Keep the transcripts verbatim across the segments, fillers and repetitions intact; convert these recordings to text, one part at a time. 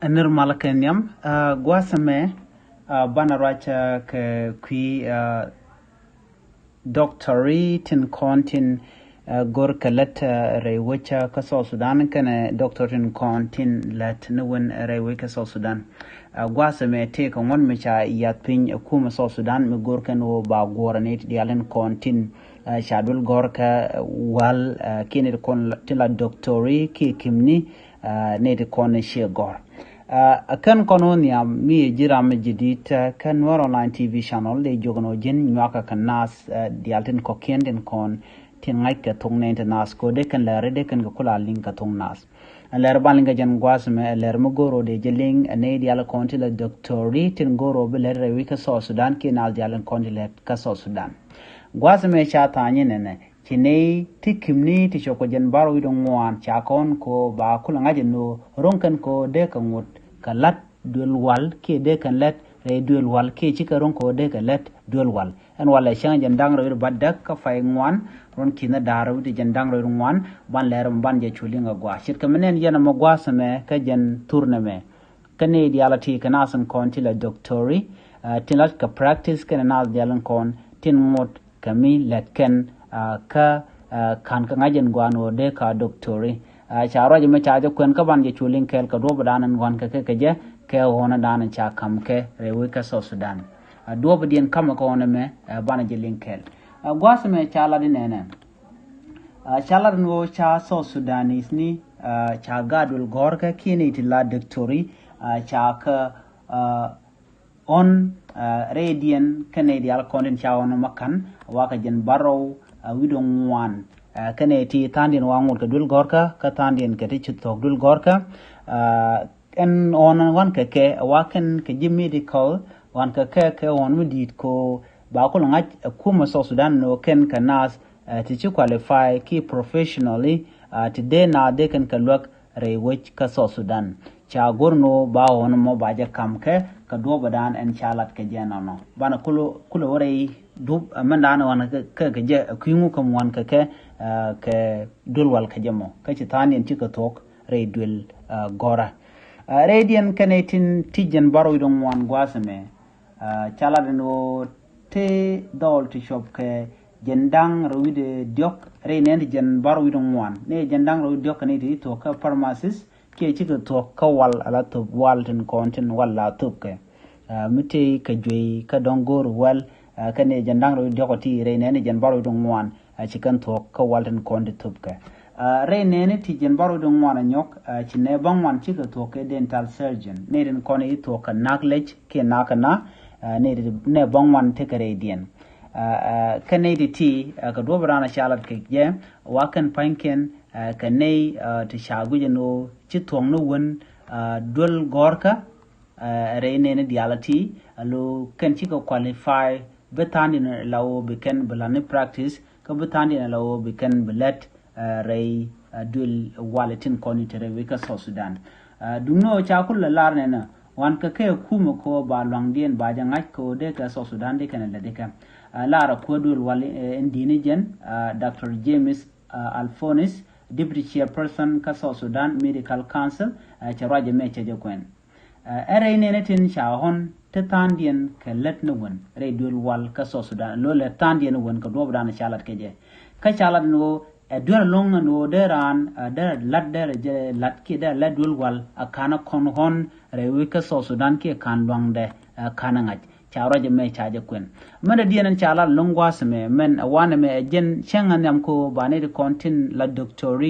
Ɛ nir mal kɛ nhiam, ah, gua̱a̱th ɛmɛ, ah, banɛ ruac, ah, kɛ kui̱, ah, doctor tin kɔn tin, ah, go̱r kɛ lät, ah, rɛy wec, ah, kä South Sudan kɛnɛ doctor tin kɔn tin lät ni wen rɛy wec kä South Sudan. Ah, gua̱a̱th ɛmɛ tëë kɛ ŋuɔ̱t mi ca yath piny ɛ kumɛ South Sudan mi go̱r kɛn ɣöö ba guɔ̱ɔ̱rɛ ni ti diaal tin kɔn tin, ah, ca duel gɔ̱r kä, ah, wal, ah, kiɛ ni ti kɔn tin la doctor kiɛ kimni, ah, ni ti kɔn ni ciɛ gɔ̱r. Ah, a kɛn kɔn wä nhiam mi ɛ ji̱ ram mi ji̱ di̱t, ah, kä Nuer Online T V channel dee jiök ɛn ɣöö ji̱n nyuakä kɛ naath, ah, diaal tin kɔ̱kiɛn tin kɔn tin ŋa̱ckɛ thok nɛn ti naath kɛ ɣöö dee kɛn lɛr dee kɛn kɛ kula liŋ kɛ thok naath. Ɛ lɛr ban liŋ kɛ jɛn gua̱a̱th ɛmɛ ɛ lɛr mi go̱o̱r ɣöö dee jɛ liŋ ɛ nɛy diaal kɔn ti la doctor tin go̱o̱r ɣöö bi lɛr rɛy wec kä South Sudan kiɛ naath diaal kɔn ti lɛr kä South Sudan. Gua̱a̱th ɛmɛ ca tha̱a̱ny inɛnɛ ci nɛy ti kimni ti cop kɛ jɛn bärɔw wi̱cdɛ ŋuan ca kɔn kɛ ɣöö ba kulɛ ŋa̱c ɛn ɣöö ro̱ŋ kɛn kɛ ɣöö dee kɛ ŋot kɛ la̱t duël wal kiɛ dee kɛn lät rɛy duël wal kiɛ cikɛ ro̱ŋ kɛ ɣöö dee kɛ lät duël wal. Ɛn walɛ cäŋ jɛn da̱ŋ rɛw wi̱cdɛ bädäk kä pay ŋuan, ruɔ̱n ki̱n da̱ŋ rɛw wi̱cdɛ jɛn da̱ŋ rɛw wi̱cdɛ ŋuan, ban lɛr ɛmɔ ban jɛ cu liŋ a gɔaa. Ce̱tkɛ mi nɛn yɛn ɛmɔ gua̱a̱th ɛmɛ kä jɛn thurni ɛmɛ. Kä nɛy diaal a ti kɛ naath in kɔn ti la doctor, ah, tin la̱t kɛ practice kɛnɛ naath diaal in kɔn tin ŋot kɛ mi lät kɛn, ah, kä, ah, ka̱n kɛ ŋa̱c ɛn gɔaa ɛn ɣöö dee kɛ doctor. Ah, ca ruac ɛmɛ ca jɛ kuɛn kä ban jɛ cu liŋ kɛɛl kɛ duɔ̱ɔ̱p ɛ dan ɛn ɣɔ̱n kɛ kɛ kɛ jɛ kɛ ɣɔ̱n ɛ dan ɛn ca ka̱m kɛ rɛy wec kä South Sudan. Ah, duɔ̱ɔ̱p ɛ diɛn ka̱mɛ kɛ ɣɔ̱n ɛmɛ, ah, banɛ jɛ liŋ kɛɛl. Ah, gua̱a̱th ɛmɛ ca lat inɛnɛ. Ah, ca lat ɛn ɣöö ca South Sudanese ni, ah, ca gaat duël gɔ̱rkä kiɛ nɛy ti la doctor, ah, ca kä, ah, ɣɔ̱n, ah, rɛydiɛn kä nɛy diaal kɔn tin ca ɣɔ̱n mɔ ka̱n, wa kɛ jɛn bärɔw, ah, wi̱cdɛ ŋuan, ah, kä nɛy ti tha̱a̱ŋdiɛn wa ŋot kɛ duël gɔ̱rkä kä tha̱a̱ŋdiɛn kɛ ti ci thuɔ̱k duël gɔ̱rkä, ah, ɛn ɣɔ̱n wan kɛ kɛ wa kɛn kɛ ji̱ medical wan kɛ kɛ kɛ ɣɔ̱n mi di̱i̱t ko ba kul ŋa̱c ɛ kumɛ South Sudan ni ɣöö kɛn kɛ naath, ah, ti ci qualify kiɛ professionally, ah, ti dee naath dee kɛn kɛ luäk rɛy wec kä South Sudan. Ca go̱r ni ɣöö ba ɣɔ̱n mɔ ba jɛ ka̱m kɛ kɛ duɔ̱ɔ̱p ɛ dan ɛn ca lat kɛ jɛ nɔnɔ. Banɛ kulɛ, kulɛ wä rɛy dup, ah, mɛn dan ɣɔ̱n kɛ, kɛ, kɛ jɛ, ah, kui̱ ŋu kɛ muɔ̱n kɛ kɛ, ah, kɛ duël wal kɛ jɛ mɔ. Kä ci tha̱a̱ŋdiɛn cikɛ thuɔ̱k rɛy duël, ah, gɔ̱rä. Ah, rɛydiɛn kɛnɛ tin ti jɛn bärɔw wi̱cdɛ ŋuan gua̱a̱th ɛmɛ. Ah, ca lat ɛn ɣöö te dhɔl ti cop kɛ jɛn da̱ŋ rɛw wi̱cdɛ diɔ̱k rɛy nɛn ti jɛn bärɔw wi̱cdɛ ŋuan. Ni jɛn da̱ŋ rɛw wi̱cdɛ diɔ̱k kɛ ni ti thuɔ̱k kä pharmacist kiɛ cikɛ thuɔ̱k kä wal ala thop wal tin kɔn tin wal la thop kɛ. Ah, mi tëë kɛ juey kä dɔ̱ŋ go̱o̱r wal, ah, kä ni jɛn da̱ŋ rɛw wi̱cdɛ diɔ̱k ti rɛy nɛn ti jɛn bärɔw wi̱cdɛ ŋuan. Ah, ci kɛn thuɔ̱k kä wal tin kɔn ti thop kɛ. Ah, rɛy nɛni ti jɛn bärɔw wi̱cdɛ ŋuan anyɔk, ah, ci nɛ bäŋuan cikɛ thuɔ̱k kɛ dental surgeon. Nɛ tin kɔn i̱ thuɔ̱k kɛ na̱k lec kiɛ na̱k kɛ na, ah, nɛ ti, nɛ bäŋuan tekɛ rɛydiɛn. Ah, ah, kä nɛ ti ti, ah, kɛ duɔ̱p raan a ca lat kɛ jɛ, wa kɛn pa̱nykiɛn, ah, kɛ nɛy, ah, ti ca guic ɛn ɣöö ci thuɔ̱k ni wen, ah, duel gɔ̱rkä, ah, rɛy nɛni diaal a ti, a lo kɛn cikɛ qualify, bi tha̱a̱ŋdiɛn la ɣöö bi kɛn bi la̱t ni practice, kä bi tha̱a̱ŋdiɛn la ɣöö bi kɛn bi lät, ah, rɛy, ah, duel wal tin kɔn i̱ te rɛy wec kä South Sudan. Ah, duŋni ɣöö ca kul la lar nɛnɛ, wan kɛ kɛ kumɛ kɛ ɣöö ba luaŋdiɛn ba jɛ ŋa̱c kɛ ɣöö dee kɛ South Sudan dee kɛn lät dee kɛ. Ah, lar a kuäär duel wal, eh, in di̱i̱ni jɛn, ah, Doctor James, ah, Alphonis, Deputy Chairperson kä South Sudan Medical Council, ah, cɛ ruac ɛmɛ cɛ jɛ kuɛn. Ah, ɛ rɛy nɛnɛ tin ca ɣɔ̱n te tha̱a̱ŋdiɛn kɛ lät ni wen rɛy duel wal kä South Sudan, lo lät tha̱a̱ŋdiɛn ni wen kɛ duɔ̱ɔ̱p dan ca lat kɛ jɛ. Kä ca lat ni ɣöö ɛ duel ɛlɔ̱ŋ ni ɣöö dee raan, ah, dee lat, dee jɛ lat kiɛ dee lät duel wal a ka̱n a kɔn ɣɔ̱n rɛy wec kä South Sudan kiɛ ka̱n luaŋdɛ, ah, ka̱n a ŋa̱c. Ca ruac ɛmɛ ca jɛ kuɛn. Mɛn dee diɛn ɛn ca lat ɛlɔ̱ŋ gua̱a̱th ɛmɛ, mɛn ɛ wanɛ mɛ ɛ jɛn cäŋ a nhiam kɛ ɣöö ba nɛ ti kɔn tin la doctor,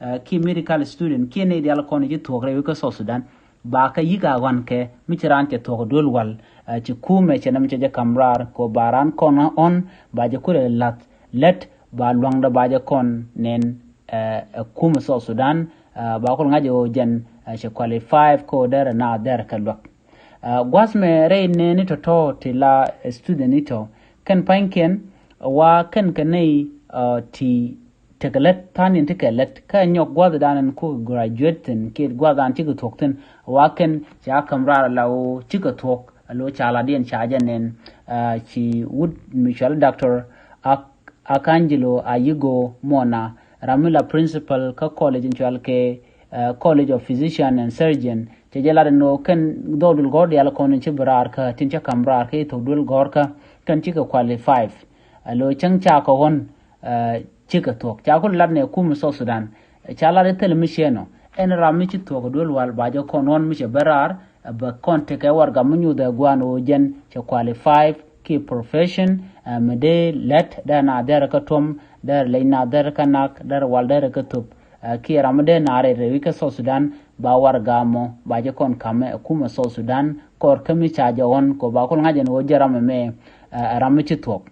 ah, kiɛ medical student kiɛ nɛy diaal kɔn ci thuɔ̱k rɛy wec kä South Sudan. Ba kɛ yi̱k a ɣɔ̱a̱n kɛ mi ci raan cɛ thuɔ̱k duel wal, ah, ci kumɛ cɛ nɛmɛ cɛ jɛ ka̱m raar kɛ ɣöö ba raan kɔn ɣɔ̱n ba jɛ kulɛ la̱th lät ba luaŋdɛ ba jɛ kɔn nɛn, ah, ɛ kumɛ South Sudan, ah, ba kul ŋa̱c ɛ ɣöö jɛn, ah, cɛ qualify kɛ ɣöö derɛ na derɛ kɛ luäk. Ah, gua̱th mɛ rɛy nɛni tɔ̱tɔ̱ ti la, eh, student ni tɔ̱. Kɛn pa̱nykiɛn, wa kɛn kɛ nɛy, ah, ti tekɛ lät tha̱a̱ŋdiɛn ti kɛ lät. Kä nyɔk gua̱th dan ɛn ku graduate thi̱n kiɛ gua̱th dan cikɛ thuɔ̱k thi̱n. Wa kɛn ca ka̱m raar la ɣöö cikɛ thuɔ̱k, a lo ca latdiɛn ca jɛ nɛn, ah, ci wut mi cɔal Doctor Ak-, Akangelo Ayigo Mona, ram mi la principal kä college in cɔal kɛ, College of Physician and Surgeon, cɛ jɛ lat ɛn ɣöö kɛn dhɔɔk duël gɔ̱r diaal kɔn in ci bi raar kä tin cä ka̱m raar kä i̱ thok duël gɔ̱r kä kɛn cikɛ qualify. Alo cäŋ ca kɛ ɣɔn cikɛ thuɔ̱k ca kul lat nɛ kum South Sudan. Ca lat i̱ thil mi ciɛ nɔ ɛn ram mi ci thuɔ̱k duël wal ba jɛ kɔn ɣɔn mi cɛ bɛ raar bɛ kɔn tekɛ warɛga mi nyuuth ɛ gua̱a̱n ɣöö jɛn cɛ qualify ki profession mi dee lät dee na dhɛr kä tuɔ̱m dee lec na dhɛr kä nak dee wal dee kä thop. Kiɛ ram mi dee na rɛy rɛy wi̱c kä South Sudan ba warɛga mɔ ba jɛ kɔn ka̱mɛ ɛ kumɛ South Sudan kɔr kä mi ca jɛ ɣɔn kɛ ba kul ŋa̱c ɛn ɣöö jɛ ram ɛmɛ ɛ ram mi ci thuɔ̱k.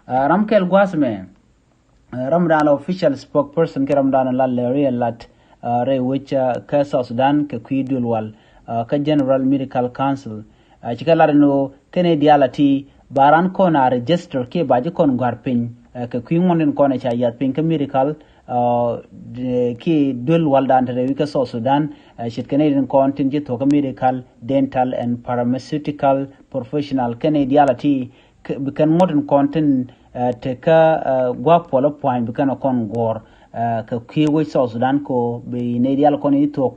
Ram kɛl gua̱a̱th mɛ ram dan la official spokesperson kɛ ram dan la lɛ riɛl lat rɛy wec kä South Sudan kɛ kui̱ duël wal kä General Medical Council. Cikɛ lat ni ɣöö kɛn i̱ diaal a ti ba ran kɔn a register kiɛ ba ji̱ kɔn gua̱r piny kɛ kui̱ ŋuɔ̱n in kɔn ɛ ca yath piny kä medical kiɛ duël wal dan te rɛy wi̱c kä South Sudan. Ce̱tkɛ nɛy tin kɔn tin ci thuɔ̱k kä medical, dental and pharmaceutical professional kɛn i̱ diaal a ti bi kɛn ŋuɔ̱t in kɔn tin tekä gua̱a̱p puɔl ɛ pua̱ny bi kɛn ɛ kɔn guɔ̱ɔ̱r kɛ kui̱ wec South Sudan ko bi nɛy diaal kɔn i̱ thuɔ̱k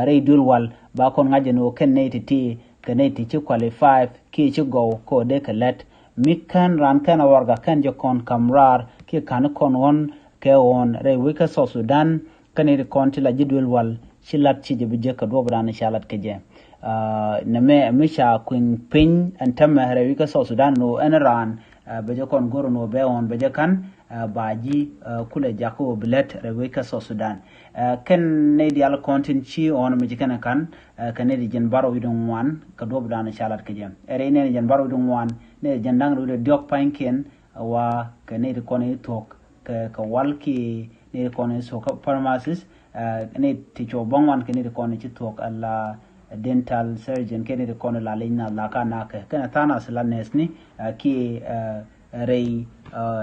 rɛy duël wal ba kɔn ŋa̱c ɛn ɣöö kɛn nɛy ti̱ti̱ kɛ nɛy ti ci qualify kiɛ ci gɔw kɛ ɣöö dee kɛ lät mi kän raan kɛn a warɛga kɛn jɛ kɔn ka̱m raar kiɛ ka̱n kɔn ɣɔn kɛ ɣɔn rɛy wec kä South Sudan. Kä nɛy ti kɔn ti la ji̱ duël wal ci lat ci jɛ bi jek kɛ duɔ̱ɔ̱p dan ca lat kɛ jɛ. Nɛmɛ mi ca kui̱ŋ piny ɛn täämɛ rɛy wi̱c kä South Sudan ni ɣöö ɛn raan bɛ jɛ kɔn go̱r ni ɣöö bɛ ɣɔn bɛ jɛ ka̱n ba ji̱ kulɛ jak kä ɣöö bi lät rɛy wi̱c kä South Sudan. Kɛn nɛy diaal kɔn tin ci ɣɔn mi ci kɛn ɛ ka̱n kɛ nɛy ti jiɛn bärɔw wi̱cdɛ ŋuan kɛ duɔ̱ɔ̱p dan ca lat kɛ jɛ. Ɛ rɛy nɛy ti jiɛn bärɔw wi̱cdɛ ŋuan nɛy ti jiɛn da̱ŋ rɛw wi̱cdɛ diɔ̱k pa̱nykiɛn wa kɛ nɛy ti kɔn i̱ thuɔ̱k kɛ kɛ wal kiɛ nɛy ti kɔn i̱ thuɔ̱k kä pharmacist. Nɛy ti cuɔ bäŋuan kɛ nɛy ti kɔn i̱ ci thuɔ̱k ala dental surgeon kɛ nɛy ti kɔn i̱ la lec nath la ka nakɛ kɛn a tha̱a̱ŋ nath la nurse ni kiɛ rɛy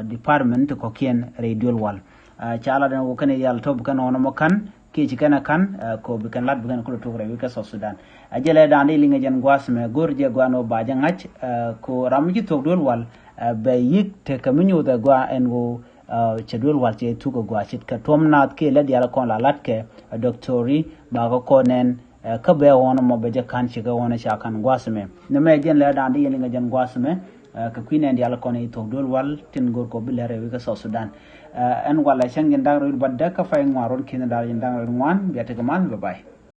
department ti kɔ̱kiɛn rɛy duël wal. Ca lat ɛn ɣöö kɛn i̱ diaal tɔ̱ bi kɛn ɣɔn ɛmɔ ka̱n kiɛ ci kɛn ɛ ka̱n ko bi kɛn lat bi kɛn kulɛ tok rɛy wi̱c kä South Sudan. A jɛ lɛ da̱a̱n di liŋɛ jɛn gua̱a̱th mɛ go̱r jɛ gua̱a̱n ɣöö ba jɛ ŋa̱c ko ram mi ci thuɔ̱k duël wal bɛ yi̱k tekɛ mi nyuuth ɛ gua̱a̱ ɛn ɣöö cɛ duël wal cɛ thuk ɛ gua̱a̱ ce̱tkɛ tuɔ̱m naath kiɛ lät diaal kɔn la la̱tkɛ doctor ba kɛ kɔn nɛn kä bɛ ɣɔn ɛmɔ bɛ jɛ ka̱n cikɛ ɣɔn ɛ ca ka̱n gua̱a̱th mɛ. Nɛmɛ jɛn lɛ da̱a̱n di yɛn liŋɛ jɛn gua̱a̱th mɛ kɛ kui̱ nɛn diaal kɔn i̱ thuɔ̱k duël wal tin go̱r kɔ bi lɛr rɛy wi̱c kä South Sudan. Ɛn walɛ cäŋ jɛn da̱ŋ rɛw wi̱c bädäk kä pay ŋuan ruɔ̱n ki̱n da̱a̱n jɛn da̱ŋ rɛw wi̱c ŋuan bia tekɛ mal bye bye.